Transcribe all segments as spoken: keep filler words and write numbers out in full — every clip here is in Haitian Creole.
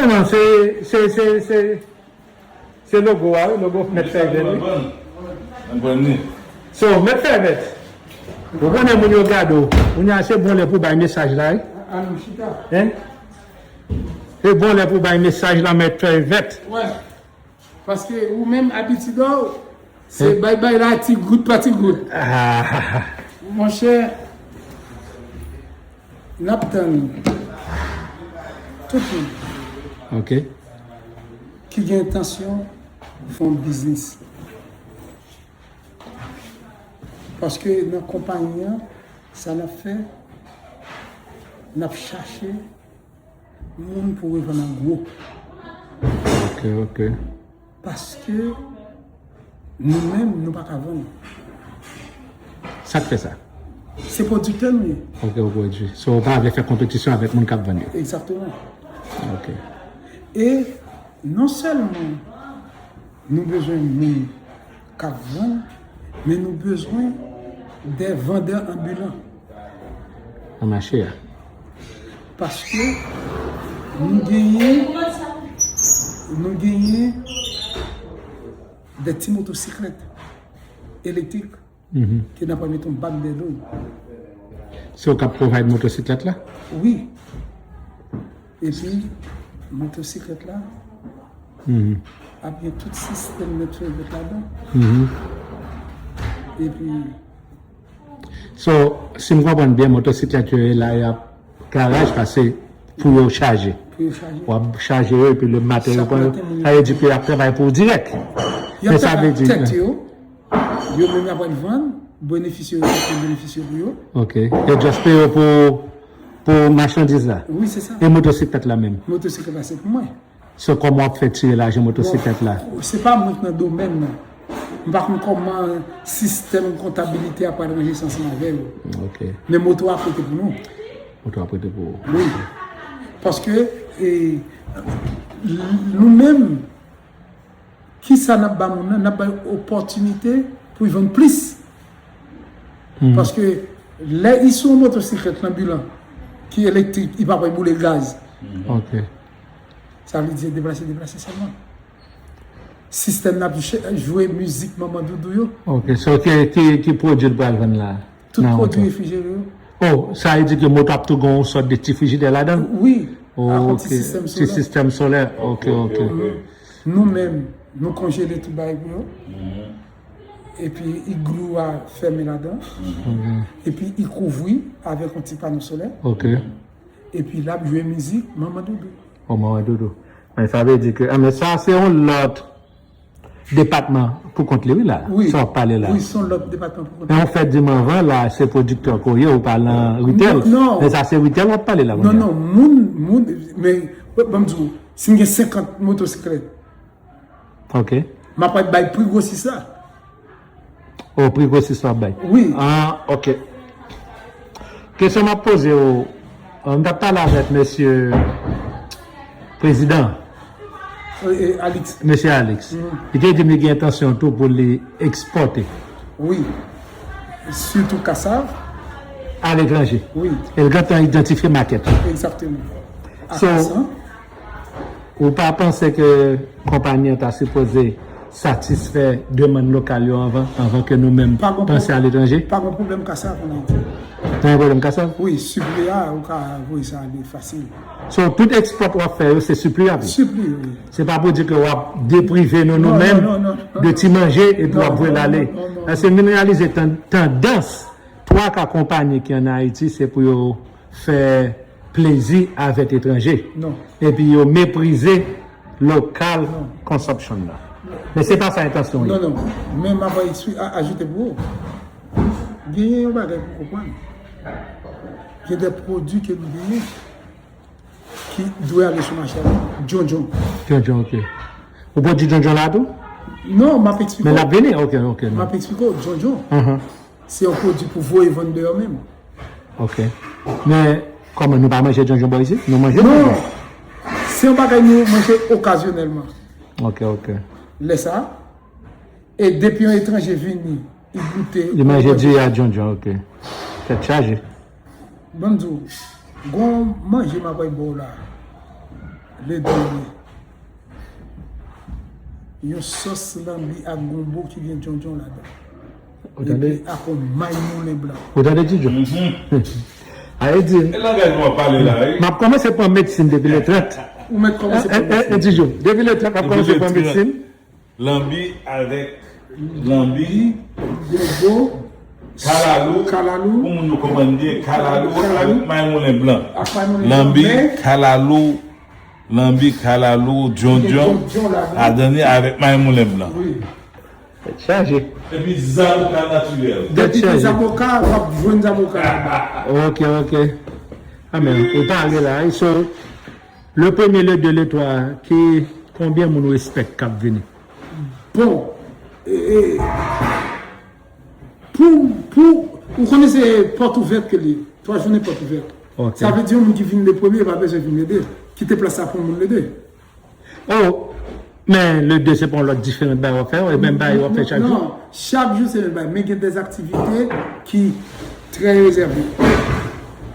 Non, non, se, se, se, se, se logo a, wi, logo Mèt Fèy Vèt, wi. So, Mèt Fèy Vèt, ou konnen moun yo gade w. Kounye a se bon lè pou bay mesaj la, wi. Hein? Se bon lè pou bay mesaj la, Mèt Fèy Vèt. Paske ou menm abitid ou, se bay bay la ti gout pa ti gout. Monchè, n ap tann tout moun ki gen entansyon fè yon biznis. Paske nan konpayi an, sa n ap fè, n ap chache moun pou revann an gwo. Ok, ok. Paske nou menm, nou pa ka vann. Sa k fè sa? Se pwodiktè nou ye. Ok, ou pwodui. So, ou pa vle fè konpetisyon avèk moun k ap vann yo? Egzakteman. Ok. E non sèlman nou bezwen moun k ap vann, men nou bezwen de vandè anbilan. Nan mache a. Paske nou genyen, nou genyen de ti motosiklèt elektrik ke n ap mete yon bak dèyè do l. Se ou k ap provide motosiklèt la? Wi. Epi, motosiklèt la ap gen tout sistèm Mèt Fèy Vèt ladan. Epi, So, si m konprann byen, motosiklèt yo ye la, y ap garaj, paske pou yo chaje. Pou yo chaje. W ap chaje yo, epi le maten yo pran yo. Sa vle di ke y ap travay pou ou dirèk. Y ap travay tèt yo, yo menm y ap al vann, benefisye yo, se benefisye pou yo. Ok. Yo just peye yo pou, pou machandiz la. Wi, se sa. E motosiklèt la menm? Motosiklèt la se pou mwen. Se kòman w ap fè tire lajan motosiklèt la? Bon, se pa mwen k nan domèn nan. M pa konn kòman sistèm kontabilite a pral ranje sa ansanm avè yo. Ok. Men moto a ap rete pou nou. Moto a ap rete pou ou. Wi. Paske, e, nou menm, kisa n ap ba moun nan? N ap bay opòtinite pou l vann plis. Paske lè li sou yon motosiklèt nan bilan ki elektrik, li pa pral boule gaz. Ok. Sa vle di deplase, deplase sèlman. Sistèm n ap jwe mizik Manman Doudou yo. Ok, so ki, ki, ki pwodui l pral vann la? Tout pwodui refrijere yo. Oh, sa vle di ke moto ap tou gen yon sòt de ti frijidè ladan l? Wi, ak yon ti sistèm solè. Ti sistèm solè, ok, ok. Nou menm, nou konjele tout bagay pou yo. Epi iglou a fèmen ladan. Epi li kouvri avèk yon ti pano solè. Ok. Epi l ap jwe mizik Manman Doudou. Oh, Manman Doudou. Men sa vle di ke, ah, men sa se yon lòt depatman pou kont li, wi, la. Wi. Sa w ap pale la. Wi, se yon lòt depatman pou kont li. Men ou fèk di m anvan la, se pwodiktè ke w ye, ou pa nan retail. Non, non. Men sa se retail w ap pale la, kounye a. Non, non, moun, moun, men, ban m di w, si m gen senkant motosiklèt, Ok. M ap bay pri gwosis la. O, pri gwosis w ap bay? Wi. Ah, ok. Kesyon m ap poze w, m t ap pale avèk mesye prezidan. E, e, Alix. Mesye Alix. Li te di m li gen entansyon tou pou li ekspòte. Wi. Sitou kasav. Aletranje. Wi. E l gentan idantifye makèt la. Egzakteman. So, ou pa panse ke konpayi an ta sipoze satisfè demann lokal yo anvan, anvan ke nou menm panse aletranje? Pa gen pwoblèm kasav ann Ayiti. Pa gen pwoblèm kasav? Wi, sipli a, ou ka voye sa ale fasil. So, tout ekspòt w ap fè yo, se sipli w ap ye? Sipli, wi. Se pa pou di ke w ap deprive nou, nou menm, de ti manje, epi w ap voye l ale. Paske m vin reyalize tan-, tandans twa ka konpayi ki ann Ayiti, se pou yo fè plezi avèk etranje. Non. Epi yo meprize lokal consumption nan. Men se pa sa entansyon yo. Non, non. Men m ap ekspli-, a-, ajoute pou ou. Genyen yon bagay pou konprann. Gen de pwodui ke nou genyen ki dwe ale sou mache a. Djondjon. Djondjon, ok. Ou pwodui djondjon la tou? Non, m ap eksplike w. Men l ap vini? Ok, ok. M ap eksplike w. Djondjon. Se yon pwodui pou voye vann deyò menm. Ok. Men, kòman, nou pa manje djondjon bò isit? Nou manje djondjon. Non. Se yon bagay nou manje okazyonèlman. Ok, ok. Lè sa, e depi yon etranje vini, li goute. Li manje diri a djondjon, ok. Tèt chaje. Ban m di w, gon manje m ap bay ba w la. Ledonye. Yon sòs lanbi ak gonbo ki gen djondjon ladan. Ou tande? Epi ak yon may moulen blan. Ou tande, Ti Djo? Ayiti. E langaj nou ap pale la, wi. M ap kòmanse pran medsin depi le trant. Ou mèt kòmanse pran medsin. Ti Djo, depi le trant, m ap kòmanse pran medsin. Lanbi avèk lanbi, gonbo, kalalou, kalalou, pou moun yo konprann byen, kalalou avèk may moulen blan. Ak may moulen blan, lanbi, men kalalou, lanbi, kalalou, djondjon, djondjon ladan, ladan li avèk may moulen blan. Wi. Tèt chaje. Epi zaboka natirèl. Depi gen zaboka, w ap jwenn zaboka laba. Ok, ok. Amèn. Ou pale la, wi. So, le premier, le deux, le trois, ki, konbyen moun ou espèk k ap vini? Bon, e, e, pou, pou, ou konnen se pòt ouvèt ke li ye. Twa jounen pòt ouvèt. Ok. Sa vle di yon moun ki vin le premye pa bezwen vin le de. Kite plas la pou yon moun le de. Oh, men le de se pa yon lòt diferan bagay w ap fè, e menm bagay w ap fè chak jou? Non, chak jou se menm bagay, men gen dè aktivite ki trè rezève.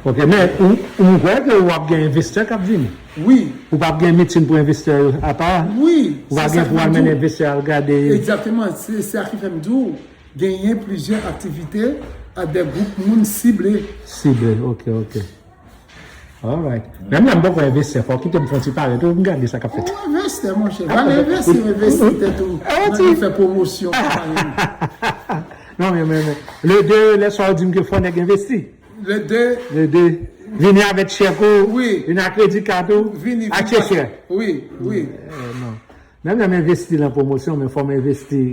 Ok, men ou, ou kwè ke w ap gen envestè k ap vini? Wi. Ou p ap gen mitin pou envestè yo apa? Wi, ou p ap gen pou al mennen envestè al gade? Egzakteman, se sa ki fè m di w, genyen plizyè aktivite ak de gwoup moun sible. Sible, ok, ok. Alright. Menm lè m poko envestè, fò w kite m fè yon ti parèt, ou m gade sa k ap fèt. Ou envestè, monchè. Valè envesti, ou envesti tèt ou. Ou fè pwomosyon. Non, men, men, men. Le de, lè swa w di m ke fò nèg envesti. Le de. Le de. Vini avèk chèk ou. Wi. Vini ak kredi kat ou. Vini, vini. Ak chèk. Wi, wi. Eh, non. Menm lè m envesti nan pwomosyon, men fò m envesti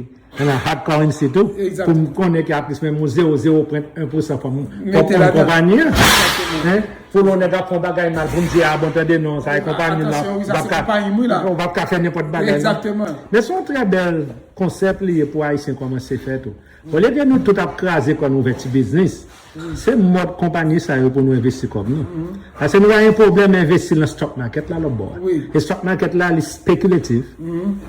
nan hard currency tou. Pou m konnen ke aplis menm yon zewo zewo pwen en pousan fò m konprann konpayi an. Pou lè yon nèg ap fè yon bagay mal, pou m di, a bon, tande non, sa e konpayi la, ou p ap ka fè nenpòt bagay non. Men se yon trè bèl konsèp li ye pou Ayisyen kòmanse fè tou. Olye ke nou tout ap kraze kò n ouvè ti biznis, se mòd konpayi sa yo pou nou envesti kòb nou. Paske nou gen yon pwoblèm envesti nan stock market la lòt bò a. E stock market la, li speculative.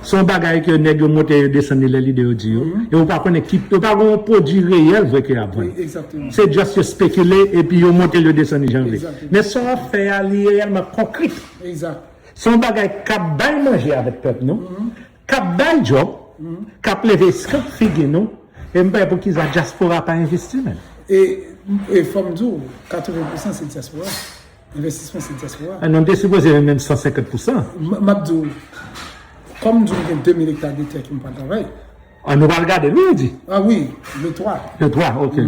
Se yon bagay ke nèg yo monte, yo desann li lè lide yo di yo. E ou pa konnen ki, yo pa gen yon pwodui reyèl vre ke y ap vann. Se just yo spekile epi yo monte l, yo desann li jan yo vle. Men sa w ap fè a, li reyèlman konkret. Se yon bagay k ap bay manje avèk pèp nou. K ap bay djòb, k ap leve eskanp figi nou, e m pa wè poukisa dyaspora pa envesti menm. E, e fò m di w, katreven pousan se dyaspora. Envestisman se dyaspora. Ah, nou te sipoze menm san senkant pousan. M, m ap di w, kòm m di w, m gen de mil ekta de tè ke m pral travay. Ah, nou pral gade l, wi, ou di? Ah wi, le twa. Le twa, ok.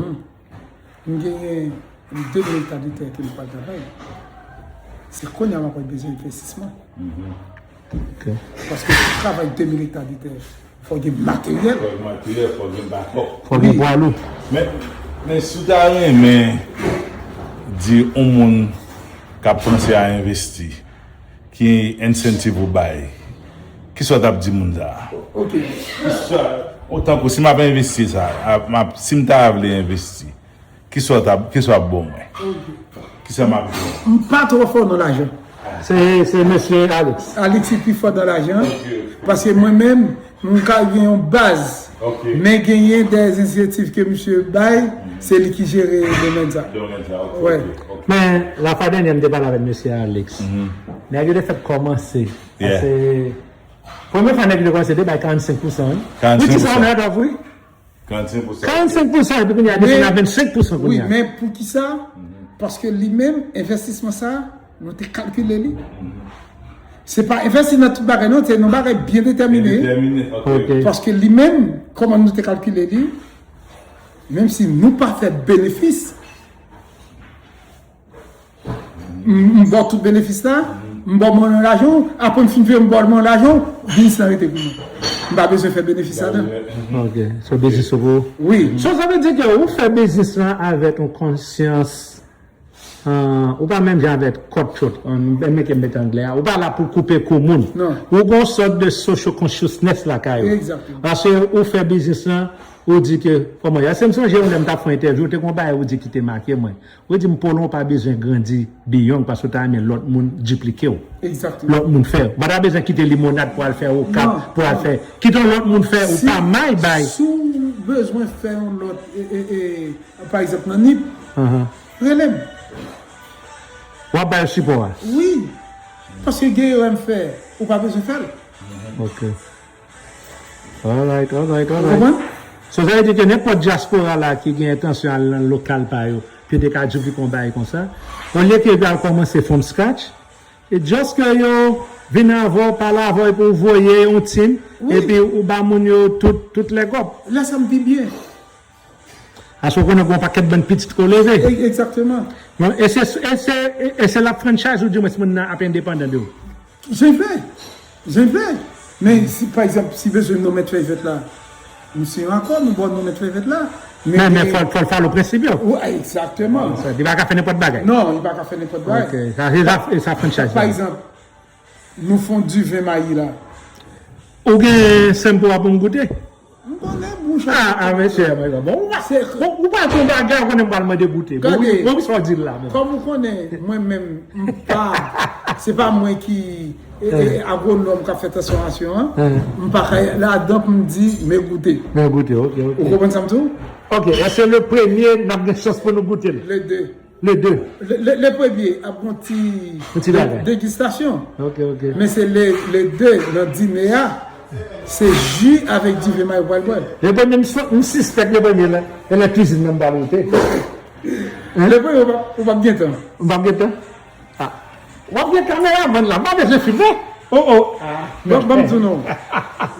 M genyen de mil ekta de tè ke m pral travay. Se kounye a m ap bezwen envestisman. Paske pou travay de mil ekta de tè, fò gen materyèl. Fò gen materyèl, fò gen bakòp. Fò gen pwa lou. Men, men si w ta renmen di yon moun k ap panse a envesti, ki ensentiv ou bay, kisa w t ap di moun sa a? Ok. Kisa, tankou si m ap envesti sa, a, m ap, si m ta vle envesti, kisa w t ap, kisa w ap ban mwen? Kisa m ap jwenn? M pa twò fò nan lajan. Se, se mesye Alex. Alex ki pi fò nan lajan. Paske mwen menm, m ka gen yon baz. Men genyen de ensentiv ke misye bay, se li ki jere domèn sa. Men, lafwa dènyè, m te pale avèk mesye Alex. Nèg yo te fèk kòmanse. Paske, premye fwa nèg yo te kòmanse, te bay karannsenk pousan, wi. Karannsenk pousan. Which is unheard of, wi. Karannsenk pousan. Karannsenk pousan, epi kounye a desann a vennsenk pousan kounye a. Wi, men poukisa? Paske li menm, envestisman sa, nou te kalkile li. Se pa envesti nan tout bagay non, se yon bagay byen detèmine. Byen detèmine, ok. Paske li menm, kòman nou te kalkile li, menm si nou pa fè benefis, m, m ba w tout benefis la, m ba w mwen lajan, apre m fin fè m ba w mwen lajan, biznis la rete pou mwen. M pa bezwen fè benefis ladan. Ok, so biznis ou pou ou. Wi. So sa vle di ke ou fè biznis la avèk yon konsyans, ah, ou pa menm jan avèk cutthroat, ah, m renmen ke m mete anglè a, ou pa la pou koupe kou moun. Non. Ou gen yon sòt de social consciousness lakay ou. Egzakteman. Paske ou fè biznis la, ou di ke, kòman, se m sonje yon lè m t ap fè yon entèvyou, ou te gen yon bagay ou di ki te make mwen. Ou di m, Paulon, ou pa bezwen grandi beyond paske w ta renmen lòt moun diplike w. Egzakteman. Lòt moun fè. Ou pa ta bezwen kite limonad pou al fè okap, pou al fè. Kite yon lòt moun fè, ou pa may bay. Si w bezwen fè yon lòt, e, e, e, pa egzanp, nan Nip, rele m. W ap bay sipò a? Wi. Paske gen erè m fè, ou pa bezwen fè l. Ok. Alright, alright, Ou alright. konprann? So, sa vle di ke nenpòt dyaspora la ki gen entansyon al nan lokal pa yo, P D K Djouf li konn bagay konsa. Olye ke yo al kòmanse from scratch, e just ke yo vin avè w, pale avè w epi w voye yon team, Wi. Epi ou ba moun yo tout, tout lè kòb. Lè sa m pi byen. Paske w konnen gen yon pakèt bann pitit ke w leve. E- Egzakteman. Bon, e se, e se, e se l ap franchise ou di mwen si moun nan ap endepandan de ou. Jan fè. Jan fè. Men si, pa egzanp, si bezwen nou met fè vèt la, nou se yon akò, nou ba nou met fè vèt la. Men, men fò, fò l follow prensip yo. Wi, egzakteman. Sa, li pa ka fè nenpòt bagay. Non, li pa ka fè nenpòt bagay. Ok, sa se sa, sa franchise Pa la. Egzanp, nou fè yon diven mayi la. Ou gen senp pou w ap pou m goute? M konnen bouch. Ah, ah, mesye, mwen, bon, ou pa, Se- ou, ou pa ton bagay, ou konnen m pral mande goute. Bon, Gade. Bon, wi, sa w di l la, bon. Kòm ou konnen, mwen menm, m pa, se pa mwen ki e, e, agwonòm k ap fè transfòmasyon an. M pa ka ladan pou m di, men goute. Men goute, ok, ok. Ou konprann sa m di w? Ok, èske le premye, n ap gen chans pou nou goute l? Le de. Le de. Le, le, le premye ap gon ti Yon ti bagay. Degustasyon. Ok, ok. Men se le, le de nan dine a, se ji avèk diven mayi w pral bwè. Le premye, m, m sispèk le premye la, e nan kizin nan m pral rete. Le premye, ou p ap, ou p ap gen tan. M p ap gen tan? Ah. W ap gen kameramann la, m pa bezwen filme. Oh, oh. Bon, ban m di w non.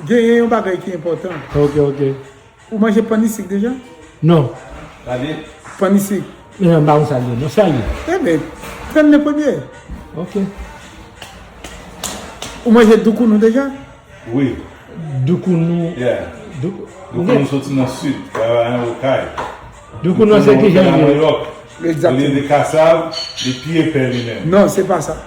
Genyen yon bagay ki enpòtan. Ok, ok. Ou manje pann isik deja? Non. Gade. Pann isik. Men non, m pa konn sa l ye. Non, sa l ye. Ebyen, tann le premye. Ok. Ou manje doukounou deja? Wi. Doukounou. Yeah. Dou- Doukounou soti nan sid, travay an Okay. Doukounou se ki jan Nan l ye? Manyòk. Egzakteman. Olye de kasav, li pi epè li menm. Non, se pa sa.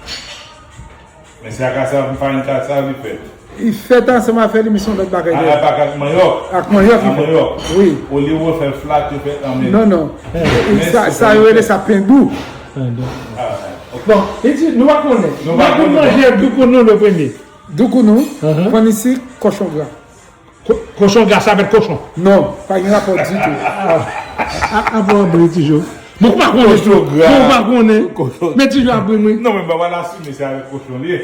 Men se a kasav, m farin kasav li fèt. Li fèt ansanm avè li, men se yon lòt bagay. A, a pa ak manyòk. Ak manyòk, A li fèt. Manyòk. Wi. Olye w fè flat, yo fèt an men. Non, non. Men Sa, se sa yo rele sa pendou. Pendou. Ah, ok. Bon, e di, nou pa konnen. Nou pa Nou konnen. Manje doukounou le premye. Doukounou, Uh-huh. pann isik, kochon gra. Ko- Kochon gra, sa vèt kochon. Non, pa gen rapò ditou. A, a, bon, bon, Ti Jo. Bon, ou pa konnen. Kochon gra. Bon, ou pa konnen. Kochon. Men Ti Jo ap ri, wi. Non, men m pa wè l asime se avèk kochon li ye.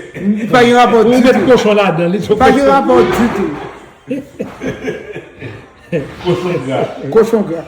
Pa gen rapò Ou met ditou. Kochon ladan, li se Pa gen kochon. Rapò ditou. Kochon gra. Kochon gra.